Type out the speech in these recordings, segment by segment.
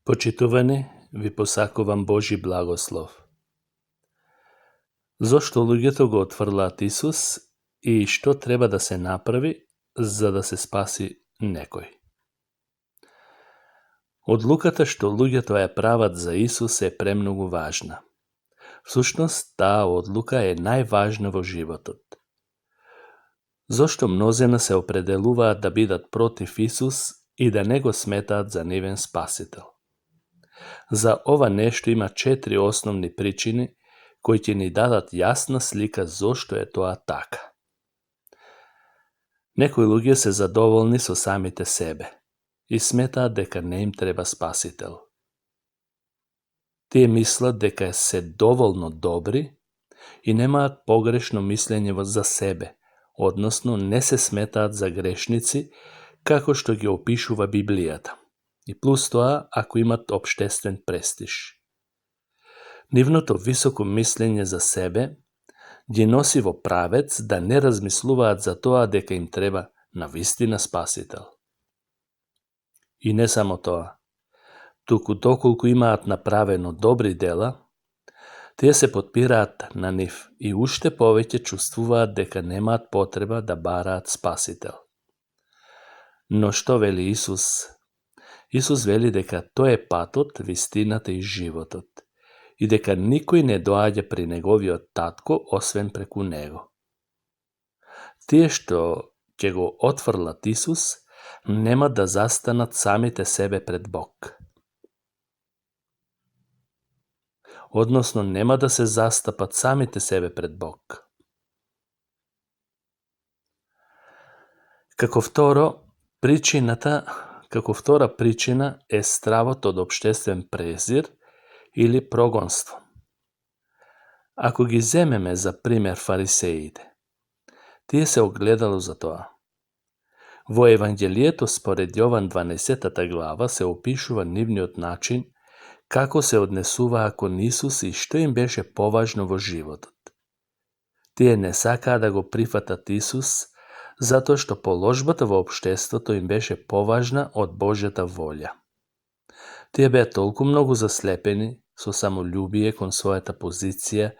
Почитувани, ви посакувам Божи благослов. Зошто луѓето го отфрлаат Исус и што треба да се направи за да се спаси некој? Одлуката што луѓето ја прават за Исус е премногу важна. Всушност, таа одлука е најважна во животот. Зошто мнозина се определуваат да бидат против Исус и да не го сметаат за невен спасител? За ова нешто има 4 основни причини кои ќе ни дадат јасна слика зошто е тоа така. Некои луѓе се задоволни со самите себе и сметаат дека не им треба спасител. Тие мислат дека се доволно добри и немаат погрешно мислење за себе, односно не се сметаат за грешници, како што ги опишува Библијата. И плюс тоа, ако имат општествен престиж. Нивното високо мислење за себе ги носи во правец да не размислуваат за тоа дека им треба навистина спасител. И не само тоа, туку доколку имаат направено добри дела, тие се потпираат на нив и уште повеќе чувствуваат дека немаат потреба да бараат спасител. Но што вели Исус? Исус вели дека тој е патот, вистината и животот и дека никој не доаѓа при неговиот татко освен преку него. Тие што ќе го отфрлат Исус нема да застанат самите себе пред Бог. Односно нема да се застапат самите себе пред Бог. Како втора причина е стравот од општествен презир или прогонство. Ако ги земеме за пример фарисеите, тие се огледало за тоа. Во Евангелието според Јован 12 глава се опишува нивниот начин како се однесуваа кон Исус и што им беше поважно во животот. Тие не сакаа да го прифатат Исус затоа што положбата во општеството им беше поважна од Божјата волја. Тие беа толку многу заслепени со самолюбие кон својата позиција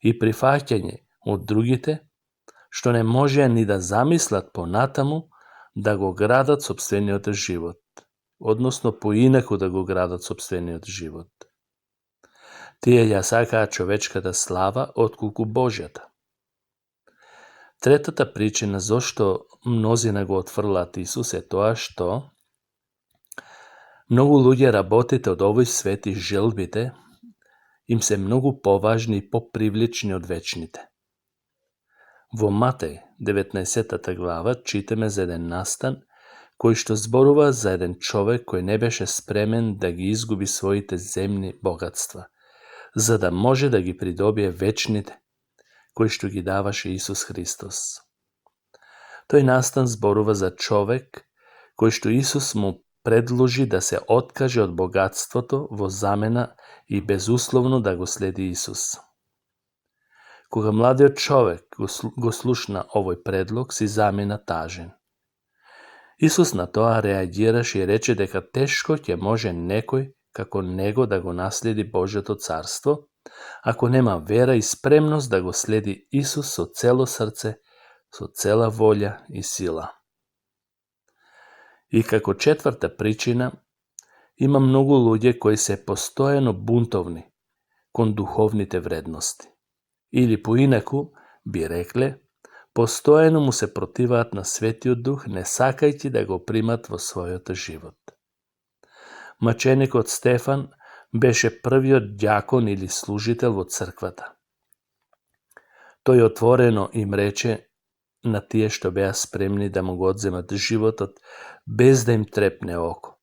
и прифаќање од другите, што не можеа ни да замислат понатаму да го градат сопствениот живот, односно поинаку да го градат сопствениот живот. Тие ја сакаа човечката слава отколку Божјата. Третата причина зошто мнозина го отфрлаат Исус е тоа што многу луѓе работите од овој свет и желбите им се многу поважни и попривлични од вечните. Во Матеј 19 глава читаме за еден настан кој што зборува за еден човек кој не беше спремен да ги изгуби своите земни богатства, за да може да ги придобие вечните, кој што ги даваше Исус Христос. Тој настан зборува за човек кој што Исус му предложи да се откаже од богатството во замена и безусловно да го следи Исус. Кога младиот човек го слушна овој предлог, си замина тажен. Исус на тоа реагираше и рече дека тешко ќе може некој како него да го наследи Божјото царство, ако нема вера и спремност да го следи Исус со цело срце, со цела волја и сила. И како четврта причина, има многу луѓе кои се постојано бунтовни кон духовните вредности. Или поинаку, би рекле, постојано му се противаат на Светиот Дух, не сакајќи да го примат во својот живот. Маченикот Стефан беше првиот ѓакон или служител во црквата. Тој отворено им рече на тие што беа спремни да му го одземат животот без да им трепне око.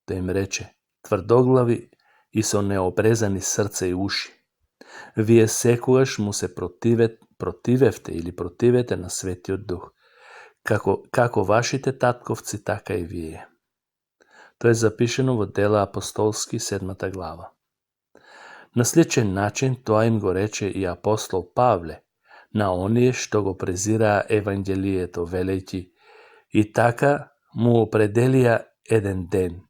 Тој им рече: тврдоглави и со необрезани срце и уши, вие секогаш му се противете на Светиот Дух, како вашите татковци, така и вие. Тоа е запишено во Дела апостолски 7 глава. На сличен начин тоа им го рече и апостол Павле на оние што го презираа Евангелието, велејќи: и така му определија еден ден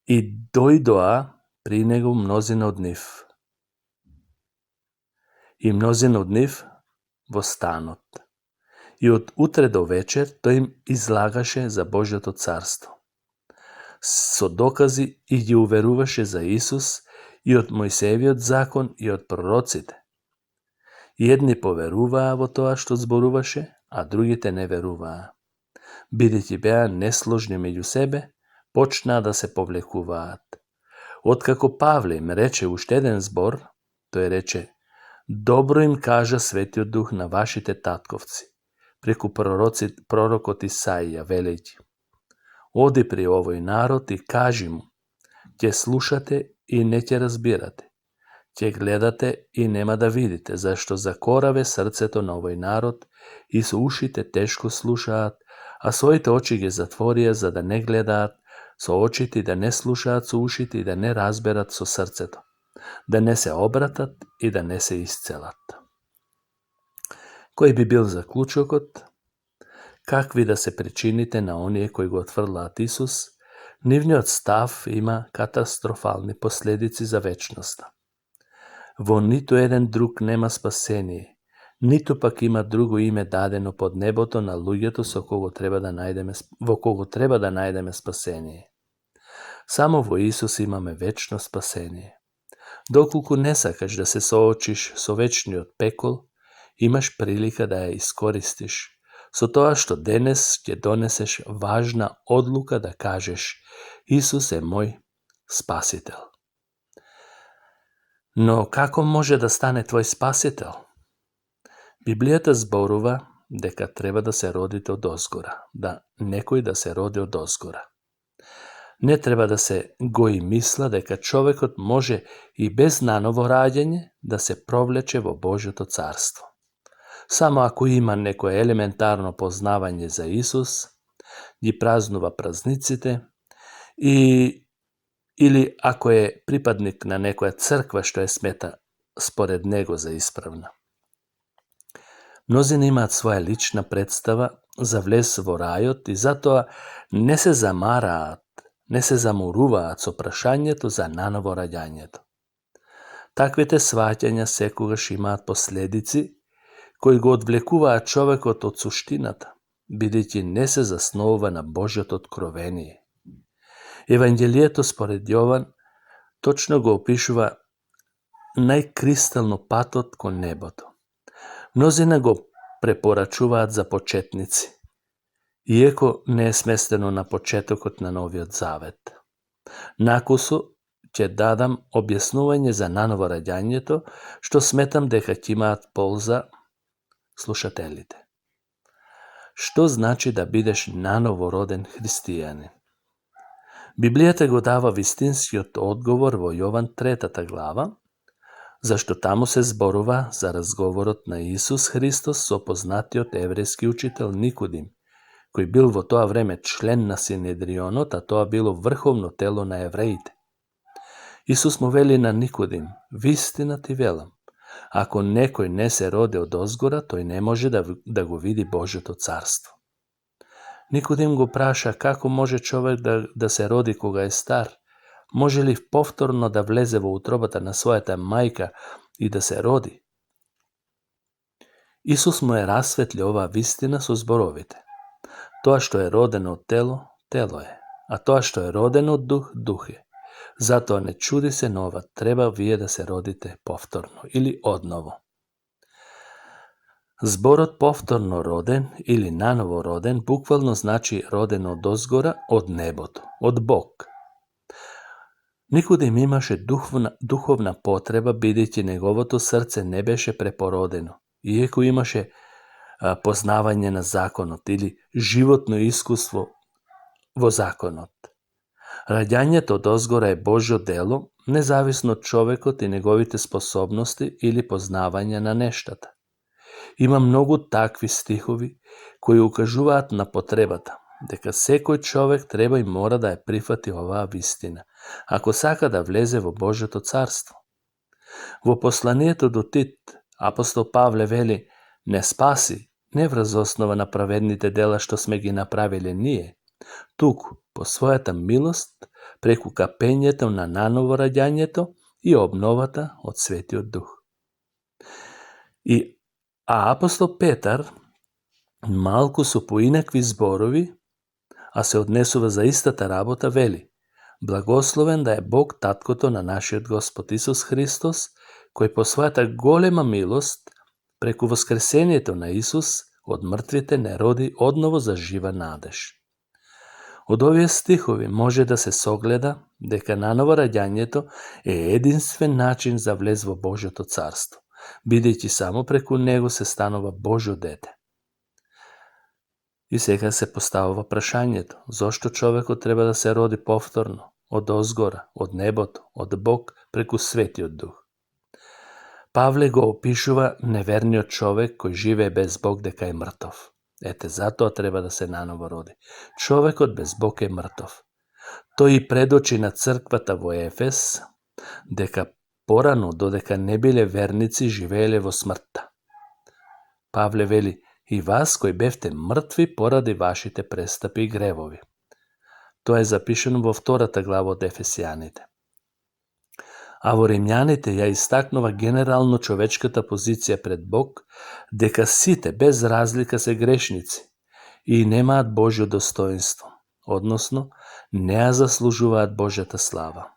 И дојдоа при него мнозина од нив. И мнозина од нив во станот. И од утре до вечер тој им излагаше за Божјото царство. Со докази и ги уверуваше за Исус и од Мојсеевиот закон и од пророците. И едни поверуваа во тоа што зборуваше, а другите не веруваа. Бидејќи беа несложни меѓу себе, почнаа да се повлекуваат. Откако Павле им рече уште еден збор, тој рече: добро им кажа Светиот Дух на вашите татковци, преку пророкот Исаија, велејќи: оди при овој народ и кажи му, ќе слушате и не ќе разбирате, ќе гледате и нема да видите, зашто закораве срцето на овој народ и со ушите тешко слушаат, а своите очи ги затворија за да не гледаат со очите и да не слушаат со ушите и да не разберат со срцето, да не се обратат и да не се исцелат. Кој би бил заклучокот? Какви да се причините на оние кои го отфрлаат Исус, нивниот став има катастрофални последици за вечноста. Во ниту еден друг нема спасение, ниту пак има друго име дадено под небото на луѓето во кого треба да најдеме спасение. Само во Исус имаме вечно спасение. Доколку не сакаш да се соочиш со вечниот пекол, имаш прилика да ја искористиш, со тоа што денес ќе донесеш важна одлука да кажеш: Исус е мој спасител. Но како може да стане твој спасител? Библијата зборува дека треба да се родите од озгора, да некој да се роди од озгора. Не треба да се гои мисла дека човекот може и без наново раѓање да се провлече во Божјото царство. Само ако има некое елементарно познавање за Исус, ги празнува празниците или ако е припадник на некоја црква што е смета според него за исправна. Мнозина имаат своја лична представа за влез во рајот и затоа не се замараат, не се заморуваат со прашањето за наново раѓањето. Таквите сваќања секогаш имаат последици кои го одвлекуваат човекот од суштината, бидејќи не се засновува на Божјото откровение. Евангелието според Јован точно го опишува најкристално патот кон небото. Мнозина го препорачуваат за почетници, иеко не е сместено на почетокот на Новиот Завет. Накусо ќе дадам објаснување за наново раѓањето, што сметам дека ќе имаат полза слушателите. Што значи да бидеш наново роден христијанин? Библијата го дава вистинскиот одговор во Јован 3 глава, зашто таму се зборува за разговорот на Исус Христос со познатиот еврејски учител Никодим, кој бил во тоа време член на Синедрионот, а тоа било врховно тело на евреите. Исус му вели на Никодим: вистина ти велам, ако некој не се роди од озгора, тој не може да го види Божјото царство. Никодим го праша како може човек да се роди кога е стар, може ли повторно да влезе во утробата на својата мајка и да се роди? Исус му е расветли оваа вистина со зборовите: тоа што е родено од тело, тело е, а тоа што е родено од дух, дух е. Затоа не чуди се, но ова треба вие да се родите повторно или одново. Зборот повторно роден или наново роден буквално значи роден од озгора, од небото, од Бог. Никодим имаше духовна потреба, бидејќи неговото срце не беше препородено, иеко имаше познавање на законот или животно искуство во законот. Раѓањето од озгора е Божјо дело, независно од човекот и неговите способности или познавање на нештата. Има многу такви стихови кои укажуваат на потребата дека секој човек треба и мора да ја прифати оваа вистина, ако сака да влезе во Божјото царство. Во посланието до Тит, апостол Павле вели: не спаси, не врз основа на праведните дела што сме ги направиле ние, Туку, по својата милост, преку капењето на наново раѓањето и обновата од Светиот Дух. А апостол Петар, малку со поинакви зборови, а се однесува за истата работа, вели: Благословен да е Бог таткото на нашиот Господ Исус Христос, кој по својата голема милост, преку воскресението на Исус од мртвите не роди одново за жива надеж. Од овие стихови може да се согледа дека наново раѓањето е единствен начин за влез во Божјото царство, бидејќи само преку него се станува Божјо дете. И сега се поставува прашањето: зошто човекот треба да се роди повторно, од озгора, од небото, од Бог, преку Светиот Дух? Павле го опишува неверниот човек кој живее без Бог дека е мртов. Ете, затоа треба да се наново роди. Човекот без Бог е мртов. Тој и предочи на црквата во Ефес дека порано, додека не биле верници, живееле во смртта. Павле вели: и вас кои бевте мртви поради вашите престапи и гревови. Тоа е запишено во 2 глава од Ефесијаните. А во Римјаните ја истакнува генерално човечката позиција пред Бог, дека сите без разлика се грешници и немаат Божјо достоинство, односно не ја заслужуваат Божјата слава.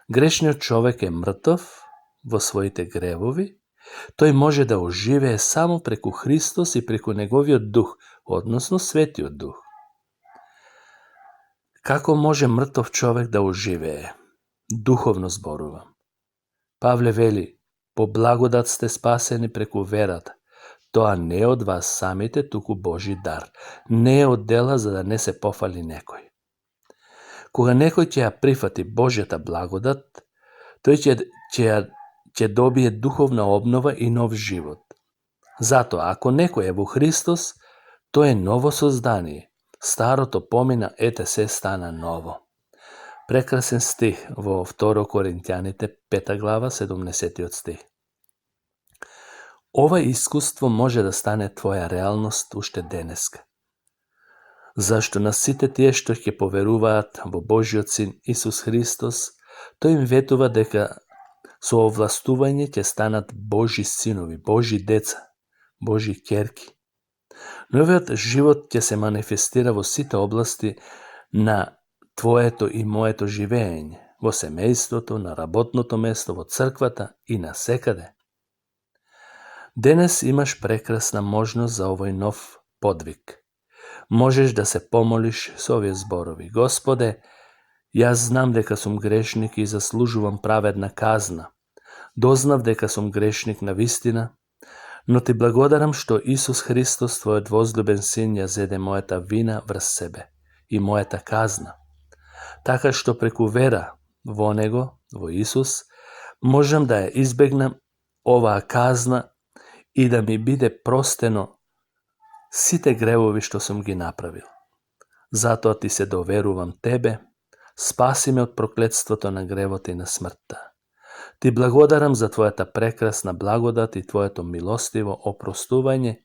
Грешниот човек е мртов во своите гревови, тој може да оживее само преку Христос и преку неговиот дух, односно Светиот Дух. Како може мртов човек да оживее? Духовно зборувам. Павле вели: по благодат сте спасени преку верата. Тоа не е од вас самите, туку Божи дар. Не е од дела за да не се пофали некој. Кога некој ќе ја прифати Божјата благодат, тој ќе добие духовна обнова и нов живот. Затоа, ако некој е во Христос, тој е ново создание. Старото помина, ете се стана ново. Прекрасен стих во 2 Коринтјаните 5 глава 70 стих. Ова искуство може да стане твоја реалност уште денеска. Зашто на сите тие што ќе поверуваат во Божјиот Син Исус Христос, тој им ветува дека со овластување ќе станат Божи синови, Божи деца, Божи ќерки. Новиот живот ќе се манифестира во сите области на твоето и моето живење, во семејството, на работното место, во црквата и на секаде. Денес имаш прекрасна можност за овој нов подвиг. Можеш да се помолиш со овие зборови: Господе, јас знам дека сум грешник и заслужувам праведна казна. Дознав дека сум грешник на вистина, но ти благодарам што Исус Христос, твојот возлюбен син, ја зеде мојата вина врз себе и мојата казна, така што преку вера во Него, во Исус, можам да ја избегнам оваа казна и да ми биде простено сите гревови што сум ги направил. Затоа ти се доверувам тебе, спаси ме од проклетството на гревот и на смртта. Ти благодарам за твојата прекрасна благодат и твоето милостиво опростување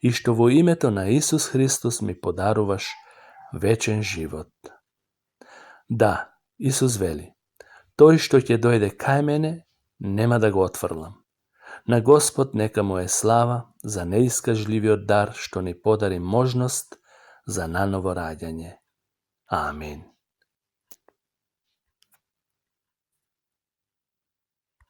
и што во името на Исус Христос ми подаруваш вечен живот. Да, Исус вели: тој што ќе дојде кај мене, нема да го отфрлам. На Господ нека му е слава за неискажливиот дар што ни подари можност за наново раѓање. Амин.